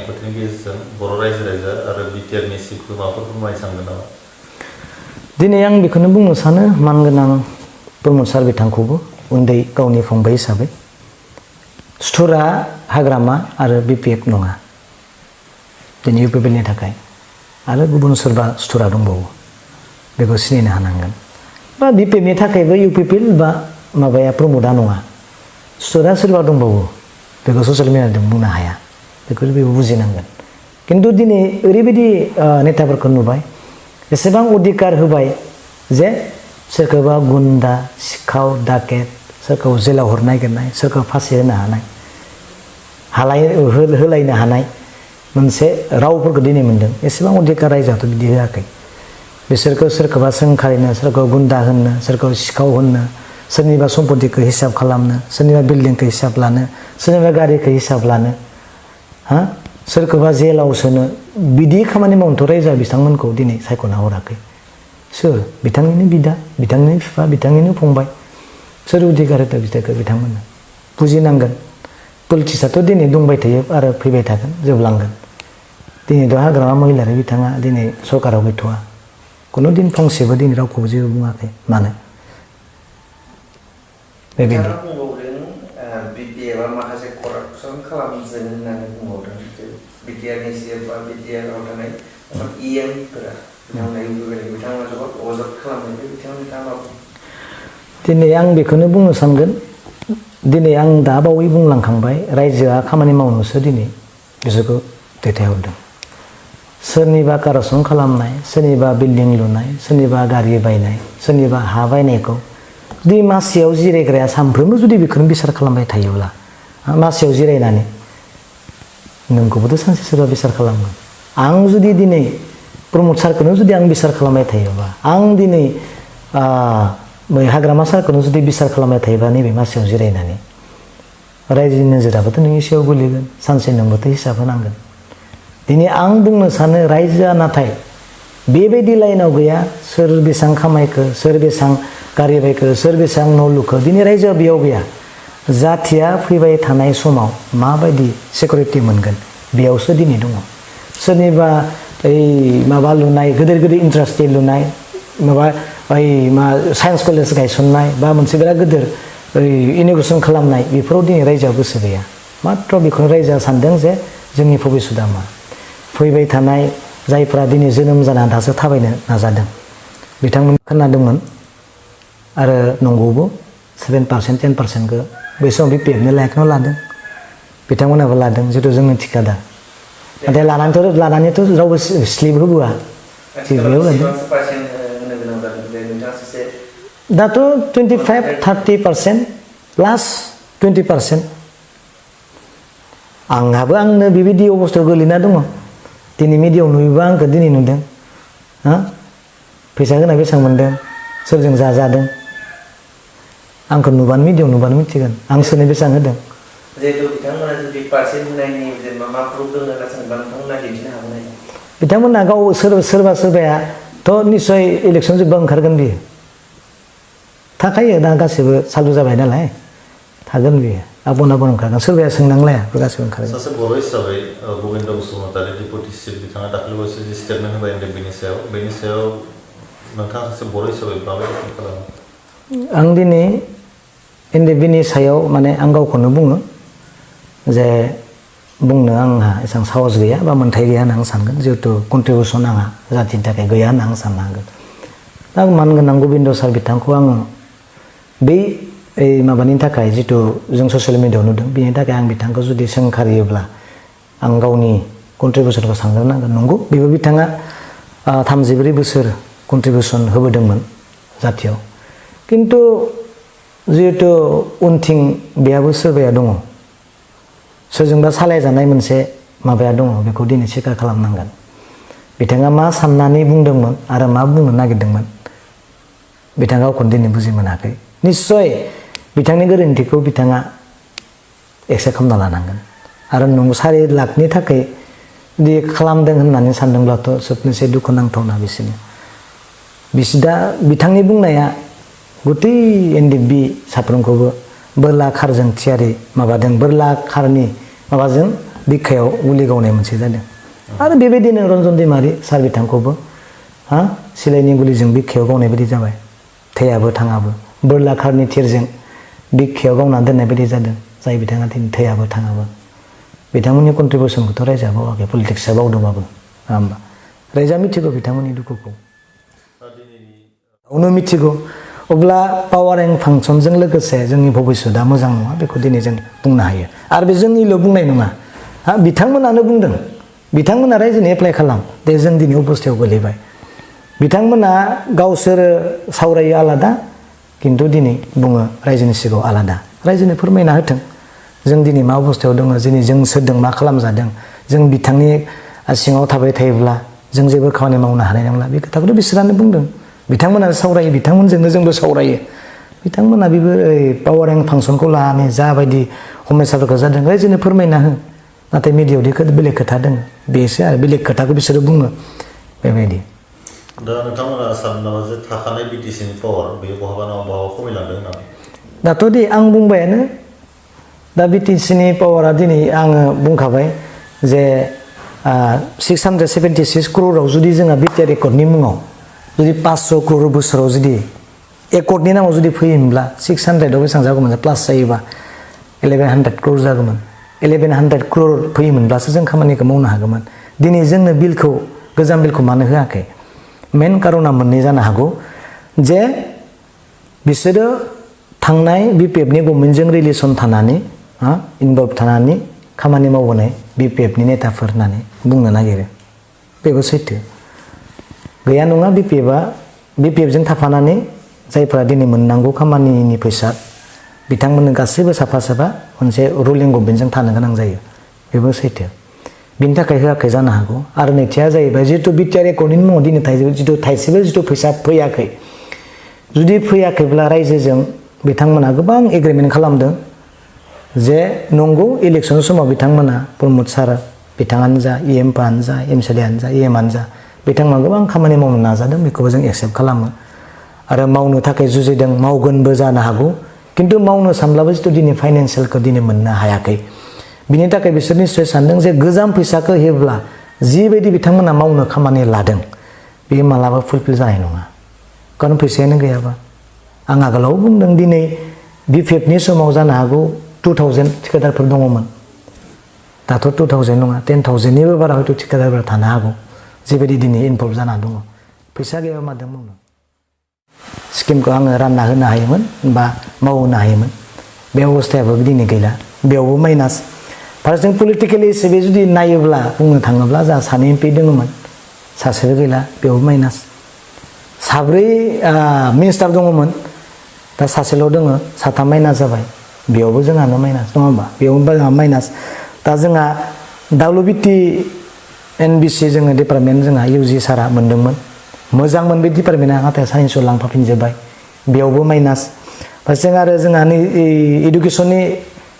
खेंफोरथिनि गेजेरजों बर' रायजो राजा आरो बिटिआरनि सिखौ माबाफोर फोरमायनो सानगोन नामा? दिनै आं बेखौनो बुंनो सानो मानगोनां प्रमद सार बिथांखौबो उन्दै गावनि फंबाय हिसाबै सुथुरा हाग्रामा आरो बिपिएफ नङा दिनै इउपिपिएलनि थाखाय आरो गुबुन सोरबा सुथुरा दंबावो बेखौ सिनायनो हानांगोन बा बिपिएफनि थाखायबो इउपिपिएल बा माबाया प्रमदा नङा सुथुरा सोरबा दंबावो बेखौ ससियेल मिडियाजों बुंनो हाया बेखौ बेबो बुजिनांगोन खिन्थु दिनै ओरैबायदि नेताफोरखौ नुबाय एसेबां अधिकार होबाय जे सोरखौबा गुन्दा सिखाव डाकेट सोरखौ जेलाव हरनो नागिरनाय सोरखौ फासि होनो हानाय होलायनो हानाय मोनसे रावफोरखौ दिनै मोन्दों एसेबां अधिकार रायजोआथ' बिदि होआखै बिसोरखौ सोरखौबा सोंखारिनो सोरखौ गुन्दा होननो सोरखौ सिखाव होननो सोरनिबा सम्पतिखौ हिसाब खालामनो सोरनिबा बिल्डिंखौ हिसाब लानो सोरनिबा गारिखौ हिसाब लानो सोरखौबा जेलाव सोनो बिदि खामानि मावनोथ' रायजोआ बिथांमोनखौ दिनै सायख'ना हराखै सोर बिथांनिनो बिदा बिथांनिनो बिफा बिथांनिनो फंबाय सोर अधिकार होदों बिथांखौ बिथांमोननो बुजिनांगोन पलिटिक्सआथ' दिनै दंबाय थायो आरो फैबाय थागोन जोबलांगोन दिनैथ' हाग्रामा महिलारि बिथाङा दिनै सरकाराव गैथ'वा खुनु दिन फंसेबो दिनै रावखौबो जेबो बुङाखै मानो बेबायदि बिटिआरआ माखासे करापसन खालामजों होननानै बुंबावदों बिटिआरनि सिएफ बा बिटिआरआव थानाय इएमफोरा बिथांमोना जोबोद अजद खालामनाय बे बिथांमोनहा दिनै आं बेखौनो बुंनो सानगोन दिनै आं दा बावै बुंलांखांबाय रायजोआ खामानि मावनोसो दिनै बिसोरखौ दैथायहरदों सोरनिबा कारापसन खालामनाय सोरनिबा बिल्डिं लुनाय सोरनिबा गारि बायनाय सोरनिबा हा बायनायखौ जुदि मासियाव जिरायग्राया सानफ्रोमबो जुदि बेखौनो बिसार खालामबाय थायोब्ला मासियाव जिरायनानै नोंखौबोथ' सानसे सोरबा बिसार खालामगोन आं जुदि दिनै प्रमद सारखौनो जुदि आं बिसार खालामबाय थायोबा आं दिनै हाग्रामा सारखौनो जुदि बिसार खालामबाय थायोबा नैबे मासियाव जिरायनानै रायजोनि नोजोराबोथ' नोंनि सायाव गोलैगोन सानसे नोंबोथ' हिसाब होनांगोन दिनै आं बुंनो सानो रायजोआ नाथाय बेबायदि लाइनाव गैया सोर बेसेबां खामायखो सोर बेसेबां गारि बायखो सोर बेसेबां न' लुखो दिनै रायजोआ बेयाव गैया जाथिया फैबाय थानाय समाव माबायदि सिकिउरिटि मोनगोन बेयावसो दिनै दङ सोरनिबा ओइ माबा लुनाय गिदिर गिदिर इन्डास्ट्रि लुनाय माबा ओइ मा साइन्स कलेज गायसननाय बा मोनसे बिराद गिदिर ओइ इन'ग्रेसन खालामनाय बेफोराव दिनै रायजोआ गोसो गैया मात्र बेखौनो रायजोआ सानदों जे जोंनि भबिष्यतआ मा फैबाय थानाय जायफ्रा दिनै जोनोम जानानै दासो थाबायनो नाजादों बिथांमोन खोनादोंमोन आरो नंगौबो 7% 10%खौ बै समाव बिपिएफनि लाइखौनो लादों बिथांमोनाबो लादों जिहेतु जोंनि थिखादार नाथाय लानानैथ' रावबो स्लिप होबोआ दाथ' 25-30% लास्ट 20% आंनो बेबायदि अबस्थायाव गोलैना दङ दिनै मिडियायाव नुयोबा आंखौ दिनै नुदों फैसा होनाय बेसेबां मोन्दों सोरजों जाजादों आंखौ नुबानो मिडियायाव नुबानो मिथिगोन आं सोरनो बेसेबां होदों जिहेतु बिथांमोना जुदि पार्सेन्ट होनायनि जेनेबा मा प्रुफ दङ होनना सोंबा नोंथांमोना दिन्थिनो हागोन बिथांमोना गाव सोरबायाथ' निस्सय इलेक्सन जोबबा ओंखारगोन बियो थाखायो दा गासैबो सालु जाबाय नालाय थागोन बियो आबन ओंखारगोन सोरबाया सोंनांलाया गासैबो ओंखारगोन सासे बर' हिसाबै गबिन्द बसुमतारी डिपुटि चिफ बिथाङा दाख्लैबावैसो जि स्टेटमेन्ट होबाय होनदों बेनि सायाव नोंथाङा सासे बर' हिसाबै माबायदि खालामो आं दिनै बिनि सायाव माने आं गावखौनो बुङो जे बुंनो आंहा एसेबां साहस गैया बा मोन्थाय गैया होनना आं सानगोन जिहेतु कन्ट्रिबिउसन आंहा जाथिनि थाखाय गैया होनना आं साननो हागोन दा मानगोनां गबिन्द सार बिथांखौ आङो बै माबानि थाखाय जिथु जों ससियेल मिडियायाव नुदों बेनि थाखाय आं बिथांखौ जुदि सोंखारियोब्ला आं गावनि कन्ट्रिबिउसनखौ सानग्रोनांगोन नंगौ बेबो बिथाङा 34 बोसोर कन्ट्रिबिउसन होबोदोंमोन जाथियाव खिन्थु जिहेतु उनथिं बेयाबो सोरबाया दङ सोरजोंबा सालायजानाय मोनसे माबाया दङ बेखौ दिनै स्वीकार खालामनांगोन बिथाङा मा साननानै बुंदोंमोन आरो मा बुंनो नागिरदोंमोन बिथाङा गावखौनो दिनै बुजि मोनाखै निस्सय बिथांनि गोरोन्थिखौ बिथाङा एक्सेप्ट खालामना लानांगोन आरो 4 लाखनि थाखाय जुदि खालामदों होननानै सानदोंब्लाथ' सबनोसै दुखुनांथावना बिसोर दा बिथांनि बुंनाया गथै एनडिएफबि साफ्रोमखौबो बोरला खारजों थियारि माबादों बोरला खारनि माबाजों बिखायाव गुलि गावनाय मोनसे जादों आरो बेबायदिनो रन्जन दैमारि सार बिथांखौबो सिलाइनि गुलिजों बिखायाव गावनाय बायदि जाबाय थैयाबो थाङाबो बोरला खारनि थिरजों बिखायाव गावना दोननाय बायदि जादों जाय बिथाङा दिनै थैयाबो थाङाबो बिथांमोननि कन्ट्रिबिउसनखौथ' रायजोआ बावाखै पलिटिक्सआ बावदोंबाबो नङा होमबा रायजोआ मिथिगौ बिथांमोननि दुखुखौ उनाव मिथिगौ अब्ला पावार एन्ड फांसनजों लोगोसे जोंनि भबिष्यतआ मोजां नङा बेखौ दिनै जों बुंनो हायो आरो बे जोंनिल' बुंनाय नङा बिथांमोनानो बुंदों बिथांमोना रायजोनो एप्लाइ खालाम दे जों दिनै अबस्थायाव गोलैबाय बिथांमोना गावसोरो सावरायो आलादा खिन्थु दिनै बुङो रायजोनि सिगाङाव आलादा रायजोनो फोरमायना होथों जों दिनै मा अबस्थायाव दङ दिनै जों सोरदों मा खालामजादों जों बिथांनि सिङाव थाबाय थायोब्ला जों जेबो खामानि मावनो हानाय नंला बे खोथाखौथ' बिसोरानो बुंदों बिथांमोना सावरायो बिथांमोनजोंनो जोंबो सावरायो बिथांमोना बेबो पावार एन्ड फांसनखौ लानानै जाबायदि समस्याफोरखौ जादों रायजोनो फोरमायना हो नाथाय मिडियायाव बेलेग खोथा दङ बेसो आरो बेलेग खोथाखौ बिसोरो बुङो बेबायदि दा नोंथांमोना सानो नामा जे थाखानाय बिटिसिनि पावार बेयो बहाबा नङा बहाबा खमायलांदों होननानै दाथ' दे आं बुंबायानो दा बिटिसिनि पावारा दिनै आङो बुंखाबाय जे 676 क्ररआव जुदि जोंहा बिटिआर एकर्डनि मुङाव जुदि 500 क्रर बोसोराव जुदि एकर्डनि नामाव जुदि फैयोमोनब्ला 600आव बेसेबां जागौमोन प्लास जायोबा 1100 क्रर जागौमोन 1100 क्रर फैयोमोनब्लासो जों खामानिखौ मावनो हागौमोन दिनै जोंनो बिलखौ गोजाम बिलखौ मानो होआखै मेन कारना मोननै जानो हागौ जे बिसोरो थांनाय बिपिएफनि गभर्नमेन्टजों रिलेसन थानानै इनभल्भ थानानै खामानि मावबोनाय बिपिएफनि नेताफोर होननानै बुंनो नागिरो बेबो सैथो गैया नङा बिपिएफजों थाफानानै जायफोरा दिनै मोननांगौ खामानिनि फैसा बिथांमोननो गासैबो साफा साफा मोनसे रुलिं गभर्नमेन्टजों थानो गोनां जायो बेबो सैथो बिनि थाखाय होआखै जानो हागौ आरो नैथिया जाहैबाय जिहेतु बिटिआर एकर्डनि मुङाव दिनै थाइसेबो फैसा फैयाखै जुदि फैयाखैब्ला रायजोजों बिथांमोना गोबां एग्रिमेन्ट खालामदों जे नंगौ इलेक्सन समाव बिथांमोना प्रमद सार बिथाङानो जा इएमआनो जा एमसिएलएआनो जा इएमआनो जा बिथांमोना गोबां खामानि मावनो नाजादों बेखौबो जों एक्सेप्ट खालामो आरो मावनो थाखाय जुजिदों मावगोनबो जानो हागौ खिन्थु मावनो सानब्लाबो जिथु दिनै फाइनान्सियेलखौ दिनै मोननो हायाखै बिनि थाखाय बिसोर निश्चय सानदों जे गोजाम फैसाखौ होयोब्ला जिबायदि बिथांमोना मावनो खामानि लादों बेयो मालाबा फुलफिल जानाय नङा खारन फैसायानो गैयाबा आं आगोलाव बुंदों दिनै बिपिएफनि समाव जानो हागौ 2000 थिकादारफोर दङमोन दाथ' 2000 नङा 10,000निबो बारा हयथ' थिकादारफोरा थानो हागौ जिबायदि दिनै इनभल्भ जाना दङ फैसा गैयाबा मादों मावनो स्किमखौ आङो रानना होनो हायोमोन बा मावहोनो हायोमोन बे अबस्थायाबो दिनै गैला बेयावबो माइनास फारसेथिं पलिटिकेलि हिसाबै जुदि नायोब्ला बुंनो थाङोब्ला जोंहा सानै एमपि दङमोन सासेबो गैला बेयावबो माइनास साब्रै मिनिस्टार दङमोन दा सासेल' दङ साथाम माइनास जाबाय बेयावबो जोंहानो माइनास नङा होमबा बेयावबो जोंहा माइनास दा जोंहा WBT NBC जोङो डिपार्टमेन्ट जोंहा इउजि सारा मोनदोंमोन मोजांमोन बे डिपार्टमेन्टआ नाथाय साइन्सआव लांफाफिनजोब्बाय बेयावबो माइनास फारसेथिं आरो जोंहा नै इडुकेसननि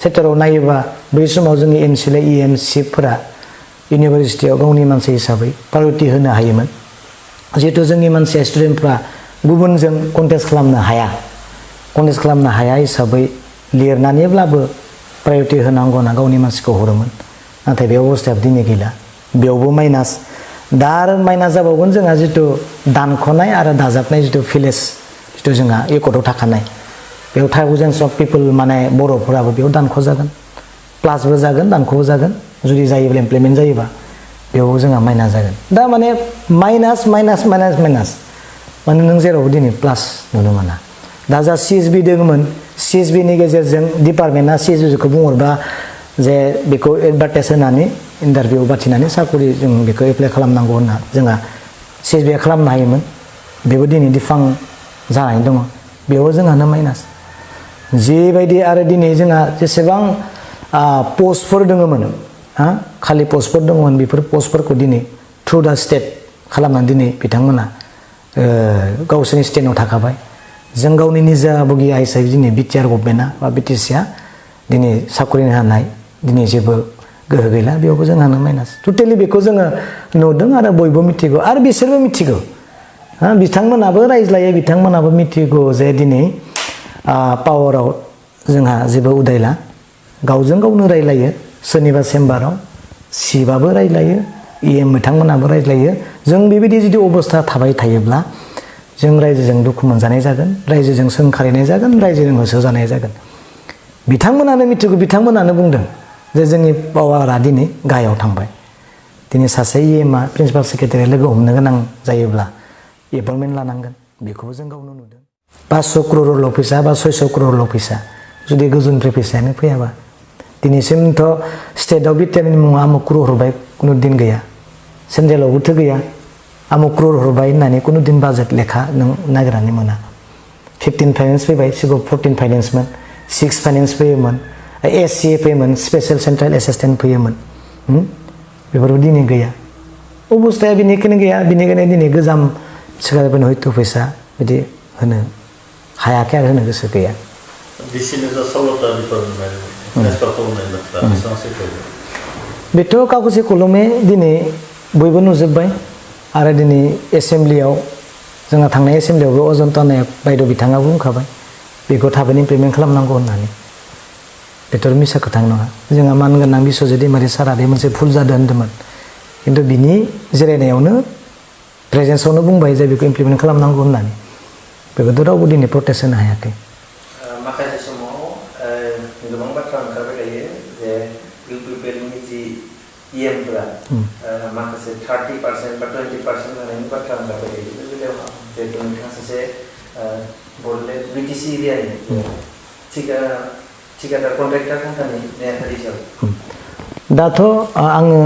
सेक्टराव नायोबा बै समाव जोंनि एमसिएलए इएमसिफोरा इउनिभारसिटियाव गावनि मानसि हिसाबै प्रायरिटि होनो हायोमोन जिहेतु जोंनि मानसिया स्टुडेन्टफ्रा गुबुनजों कन्टेस्ट खालामनो हाया हिसाबै लिरनानैब्लाबो प्रायरिटि होनांगौ होनना गावनि मानसिखौ हरोमोन नाथाय बे अबस्थायाबो दिनै गैला बेयावबो माइनास दा आरो माइनास जाबावगोन जोंहा जितु दानख'नाय आरो दाजाबनाय जितु भिलेज जितु जोंहा एकर्डआव थाखानाय बेयाव थाउजेन्डस अफ पिपोल माने बर'फोराबो बेयाव दानख' जागोन प्लासबो जागोन दानख'बो जागोन जुदि जायोब्ला इमप्लिमेन्ट जायोबा बेयाव जोंहा माइनास जागोन दा माने माइनास माने नों जेरावबो दिनै प्लास नुनो मोना दा जा CSB दङमोन CSBनि गेजेरजों डिपार्टमेन्टआ CSBखौ बुंहरबा जे बेखौ एडभार्टाइज होनानै इन्टारभिउ बाथिनानै साकरि जों बेखौ एप्लाइ खालामनांगौ होनना जोंहा CSBआ खालामनो हायोमोन बेबो दिनै डिफां जानानै दङ बेयावबो जोंहानो माइनास जिबायदि आरो दिनै जोंहा जेसेबां पस्टफोर दङमोन खालि पस्टफोर दङमोन बेफोर पस्टफोरखौ दिनै थ्रु दा स्टेट खालामनानै दिनै बिथांमोना गावसोरनि स्टेटआव थाखाबाय जों गावनि निजा बगिया हिसाबै दिनै बिटिआर गभर्नमेन्टआ बा बिटिसिआ दिनै साकरि होनाय दिनै जेबो गोहो गैला बेयावबो जोंहानो माइनास टटेलि बेखौ जोङो नुदों आरो बयबो मिथिगौ आरो बिसोरबो मिथिगौ बिथांमोनाबो रायज्लायो बिथांमोनाबो मिथिगौ जे दिनै पावाराव जोंहा जेबो उदायला गावजों गावनो रायलायो सोरनिबा चेम्बाराव सिबाबो रायज्लायो EM बिथांमोनाबो रायज्लायो जों बेबायदि जुदि अबस्था थाबाय थायोब्ला जों रायजोजों दुखु मोनजानाय जागोन रायजोजों सोंखारिनाय जागोन रायजोजों होसोजानाय जागोन बिथांमोनानो मिथिगौ बिथांमोनानो बुंदों जे जोंनि पावारा दिनै गाहायाव थांबाय दिनै सासे EMआ प्रिन्सिपाल सेक्रेटारि लोगो हमनो गोनां जायोब्ला एपइन्टमेन्ट लानांगोन बेखौबो जों गावनो नुदों 500 क्ररल' फैसा बा 600 क्ररल' फैसा जुदि गोजौनिफ्राय फैसायानो फैयाबा दिनैसिमथ' स्टेटआव बिटिआरनि मुङा आमुक क्रर हरबाय कुनु दिन गैया सेन्ट्रेलावबोथ' गैया आमुक क्रर हरबाय होननानै कुनु दिन बाजेट लेखा नों नागिरनानै मोना 15 फाइनेन्स फैबाय सिगाङाव 14 फाइनेन्समोन 6 फाइनेन्स फैयोमोन SCA फैयोमोन स्पेशल सेन्ट्रेल एसिस्टेन्ट फैयोमोन बेफोरबो दिनै गैया अबस्थाया बेनिखायनो गैया बेनिखायनो दिनै गोजाम सिगांनिफ्रायनो हयथ' फैसा बिदि होनो हायाखै आरो होनो गोसो गैया डिसिनि जा 16टा डिपार्टमेन्ट ट्रेन्सफार खालामनाय बाथ्रा बेसेबां सैथो बेथ' कागजे कलमे दिनै बयबो नुजोब्बाय आरो दिनै एसेम्ब्लियाव जोंहा थांनाय एसेम्ब्लियावबो अजन्ता नायक बायद' बिथाङाबो बुंखाबाय बेखौ थाबैनो इमप्लिमेन्ट खालामनांगौ होननानै बेथ' मिसा खोथा नङा जोंहा मानगोनां बिस्वजित दैमारि सारा बे मोनसे भुल जादों होन्दोंमोन खिन्थु बिनि जिरायनायावनो प्रेजेन्सआवनो बुंबाय जे बेखौ इमप्लिमेन्ट खालामनांगौ होननानै बेखौथ' रावबो दिनै प्रटेस्ट होनो हायाखै माखासे समाव गोबां बाथ्रा ओंखारबाय थायो जे इउपिपिएलनि जि EMफोरा माखासे 30% बा 20% होनायनि बाथ्रा ओंखारबाय थायो बे बेलायाव जिहेतु नोंथाङा सासे बड'लेण्ड BTC एरियानि थिकादार कन्ट्रेक्टर कम्पानि नेहाथारि हिसाबै दाथ' आङो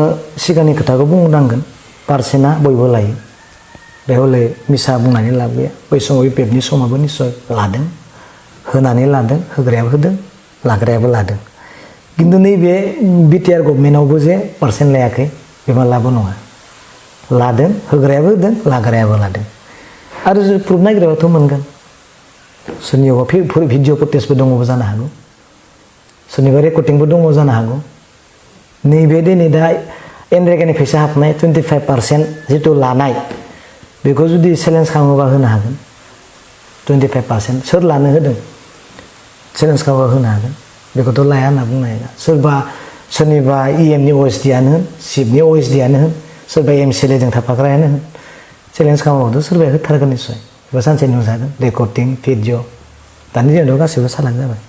सिगांनि खोथाखौ बुंनांगोन पारसेन्टआ बयबो लायो बेवहाय मिसा बुंनानै लाब गैया बै समाव इउपिएफनि समाबो निस्सय लादों होनानै लादों होग्रायाबो होदों लाग्रायाबो लादों खिन्थु नैबे बिटिआर गभर्नमेन्टआवबो जे पारसेन्ट लायाखै बे मालाबो नङा लादों होग्रायाबो होदों लाग्रायाबो लादों आरो प्रुफ नागिरबाथ' मोनगोन सोरनियावबा भिडिअ फुटेजबो दङबो जानो हागौ सोरनिबा रेकर्डिंबो दङ जानो हागौ नैबे दिनै दा एनरेगानि फैसा हाबनाय 25% जिथु लानाय बेखौ जुदि चेलेन्ज खालामोबा होनो हागोन 25% सोर लानो होदों चेलेन्ज खालामोबा होनो हागोन बेखौथ' लाया होनना बुंनो हाया सोरनिबा EMनि OSDआनो होन चिफनि OSDआनो होन सोरबा MCLAजों थाफाग्रायानो होन चेलेन्ज खालामोबाथ' सोरबाया होथारगोन निस्सय एबा सानसे नुजागोन रेकर्डिं भिडिअ दानि दिनावथ' गासैबो सालान जाबाय